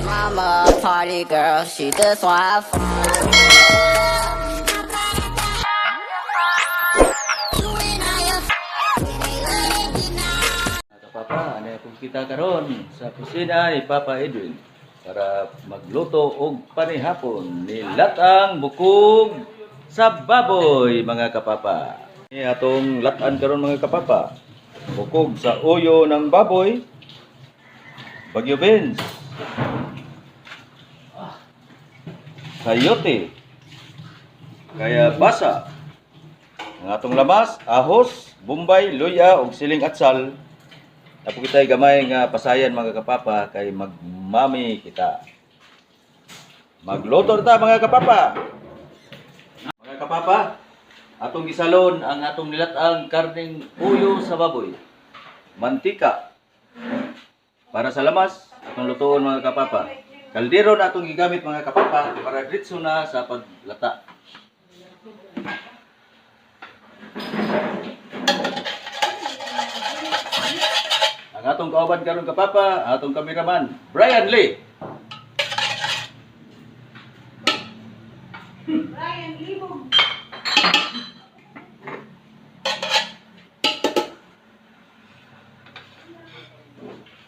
Mama, a party girl, she just wanna have fun. Mga kapapa, ano kung kita karon sa kusina ni Papa Edwin para magluto og panihapon, nilatang bukog sa baboy, mga kapapa. Ni atong latan karon, mga kapapa. Bukog sa uyo ng baboy, Bagyo beans, sayote, kaya basa. Ang atong lamas, ahos, bombay, luya ug siling atsal. Apo kita'y gamay nga pasayan, mga kapapa, kay magmami kita. Magluto ta, mga kapapa. Mga kapapa, atong gisalon ang atong nilatang karning uyo sa baboy. Mantika. Para sa lamas, atong lutoon, mga kapapa. Kaldero na atong gigamit, mga kapapa, para diretso na sa paglata. Ang atong kauban karon, kapapa, atong kameraman, Brian Lee. Brian, libog.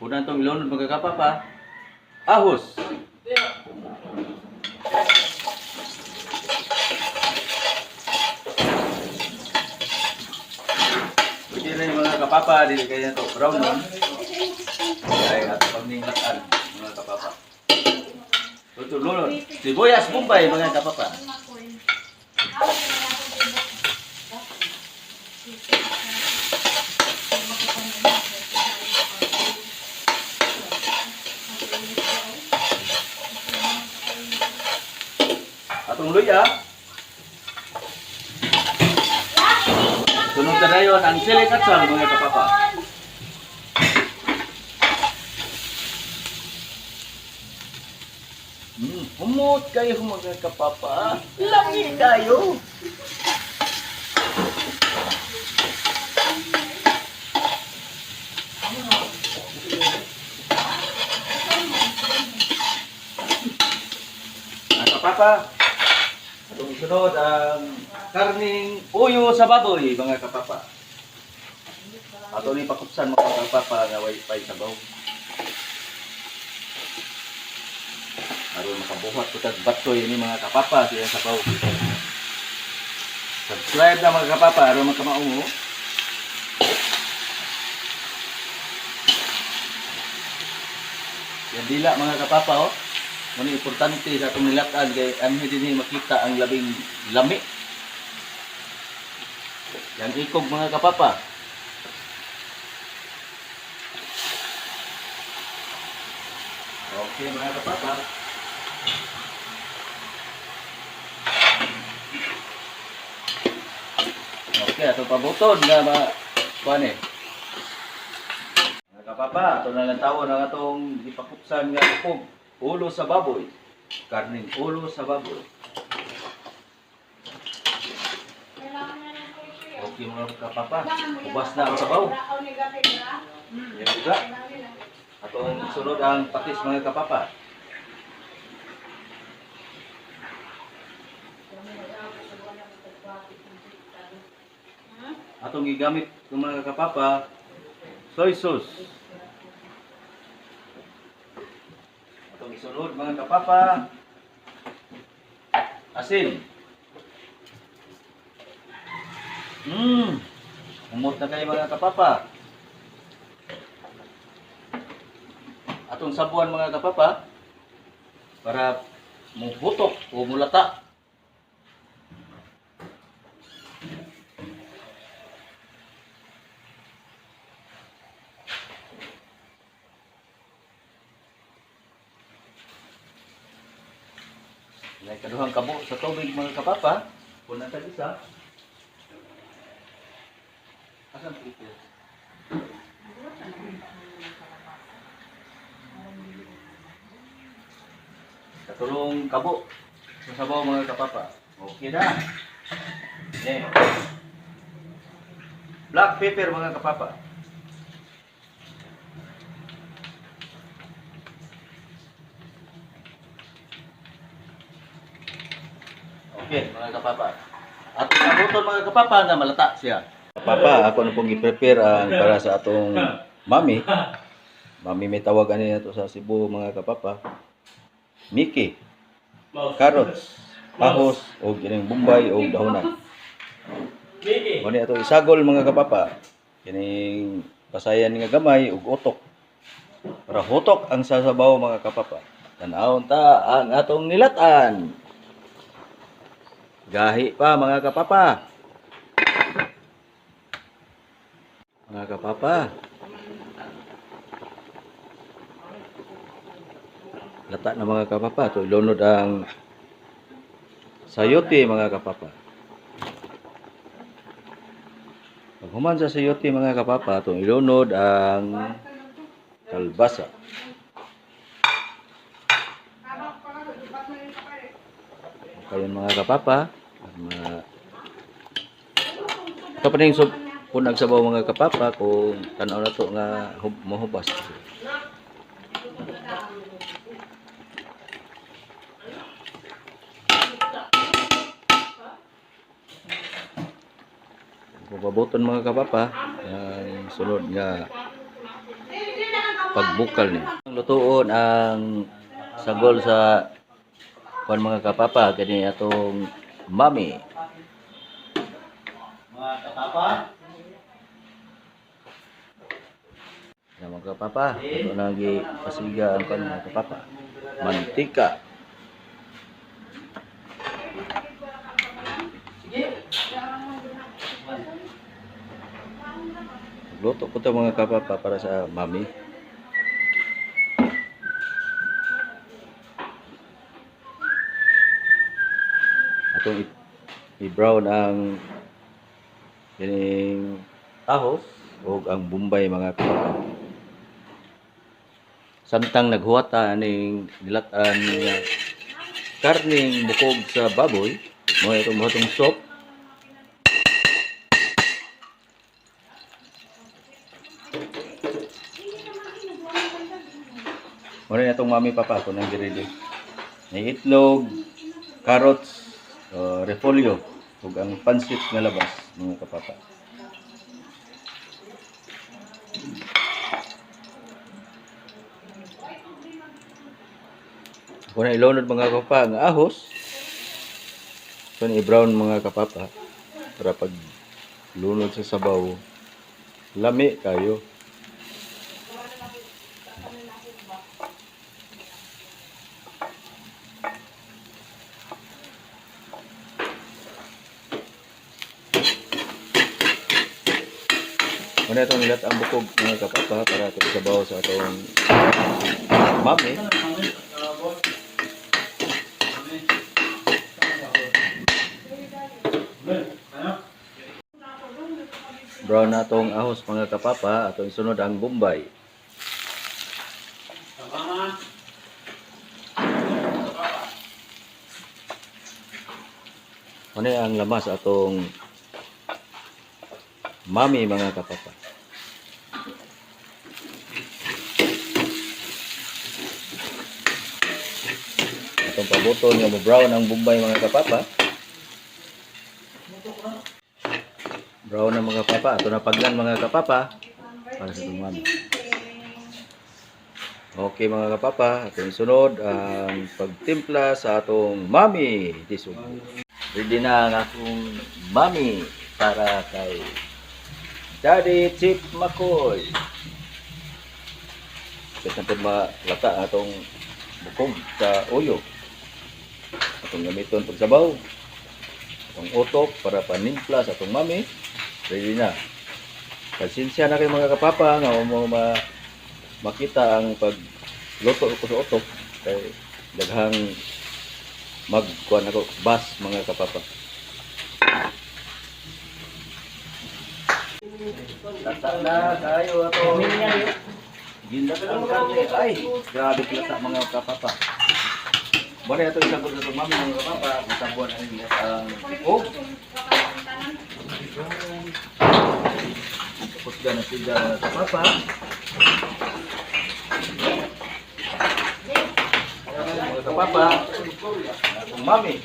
Una itong ilunod, mga kapapa, ahos. Pwede rin, mga kapapa, dili kaya to brown nun. Ay, ato pagninglatan, mga kapapa. Ito lunod. Sibuyas Bombay, mga kapapa. Atong luya. Sunod na dayon ang siling atsal, mga kapapa. Humot kayo, mga kapapa. Lami kayo. Mga kapapa, atong isunod ang karning uyo sa baboy, mga kapapa. Ato ni pakupsan, mga kapapa, nga way pay sabaw. Aron makabuhat ko tag batsoy ini, mga kapapa, siya sabaw. Subscribe na, mga kapapa, aron makamaungo. Yan dila, mga kapapa, oh. Muna importante sa atong nilatan kay anhi dinhi makita ang labing lami. Yan ikog, mga kapapa. Okay, mga kapapa. Okay, atong pabuton nga ma kuan eh. Mga kapapa, ato na lang tawon ang atong gipakupsan nga ikog. Ulo sa baboy. Karning ulo sa baboy. Okay, mga kapapa. Ubas na ang sabaw. Yan uga. Atong sunod ang patis, mga kapapa. Atong gigamit ng mga kapapa, soy sauce. Atong isunod, mga kapapa, asin. Umot na kayo, mga kapapa. Atong sabuan, mga kapapa, para mubutok o mulata. May kaduhang kabo sa tubig, mga kapapa. Kuna tag isa. Asan pipil? Katulong kabo sa sabaw, mga kapapa. Okay na. Yeah. Black pepper, mga kapapa. Okay, mga kapapa. At pabuton, mga kapapa, nga malata siya. Papa, ako na pong i-prepare ang para sa atong mami. Mami may tawag ani nato sa Cebu, mga kapapa. Miki, carrots, ahos, og kining Bombay og dahonan. Miki. Mao ni ato isagol, mga kapapa. Kining pasayan nga gamay ug utok. Para hutok ang sasabaw, mga kapapa. Tanawon ta ang atong nilatan. Gahi pa, mga kapapa. Mga kapapa. Lata na, mga kapapa. To ilunod ang sayote, mga kapapa. Pag human sa sayote, mga kapapa, itong ilunod ang kalbasa. Kayon, mga kapapa, ang mga ito pa rin punag sabaw, mga kapapa, kung tanaw na to nga mahubas. Kung pabuton, mga kapapa, ang sunod nga pagbukal niya. Lutuon ang sagol sa kuan, mga kapapa, kani atong mami. Mga kapapa. Na, mga kapapa, ito na pasiga ang kuan, mga kapapa. Mantika. Sige. Luto ko to, mga kapapa, para sa mami. Atong i-brown ang kining ahos o ang Bombay, mga kapapa. Samtang naghuwata aning nilatan nga karning bukog sa baboy, mo itong buhatong soup. Muna na itong mami, papa, kung nang ready. May itlog, carrots, repolyo, ug ang pansit nga labas, mga kapapa. Kung na ilunod, mga kapapa, ang ahos, kung i-brown, mga kapapa, para pag lunod sa sabaw, lami kayo. Muna itong nilat ang bukog, mga kapapa, para ito sabaw sa atong mami. Brown na itong ahos, mga kapapa, atong sunod ang Bombay. Tama. Muna ang lamas atong mami, mga kapapa. Atong pabuton nga mo brown ang Bombay, mga kapapa. Brown na, mga kapapa. Ato na paglan, mga kapapa, para sa itong mami. Okay, mga kapapa, atong sunod ang pagtimpla sa atong mami. Disug. Ready na ang akong mami para kay Daddy Chip Makoy. Kasi na po malata ang atong bukog sa uyo. Atong gamiton pagsabaw. Atong utok para panimpla sa atong mami. Ready na. Pasensya na kayo, mga kapapa, nga mo makita ang pagluto ko sa utok kay daghang magkuan ako bas, mga kapapa. Lata na tayo ato. Ginlat ang karne. Ay, grabe klasa, mga kapapa. Muna ito isang sa itong mami, mga kapapa. Masabuan ang ang oh. Tapos na siya, mga kapapa. Mga kapapa, atong mami.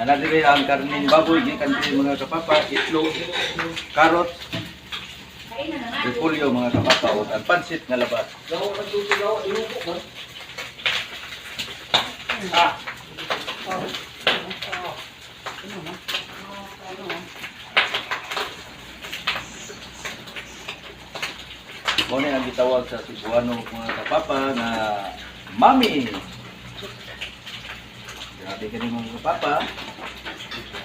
Ana diri ang karning baboy gikan diri, mga kapapa, itlog, carrot, repolyo, mga kapapa, ug ang pansit nga labas. Mao ni ang gitawag sa Cebuano, mga kapapa, na mami. Grabe kani, mga kapapa.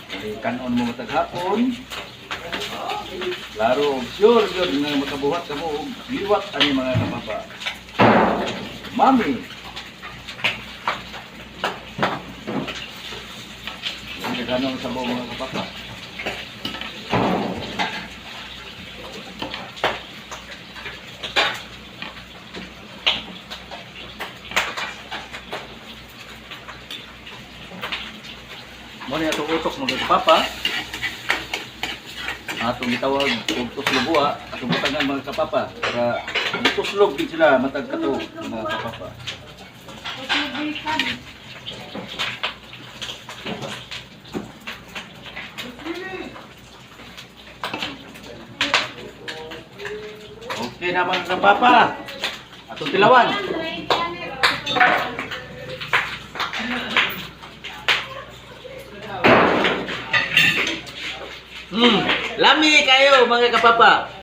Kani kanon mo matag hapon. Klaro, sure gyud nga makabuhat kamo og liwat ani, mga kapapa. Mami. Ang kaganong sabaw, mga kapapa. Mao ni atong utok, mga kapapa. Atong gitawag og tuslob buwa, atong butangan, mga kapapa, para mutuslog din sila matag kato, mga kapapa. Okay na, mga kapapa. Atong tilawan. Lami kayo, mga kapapa.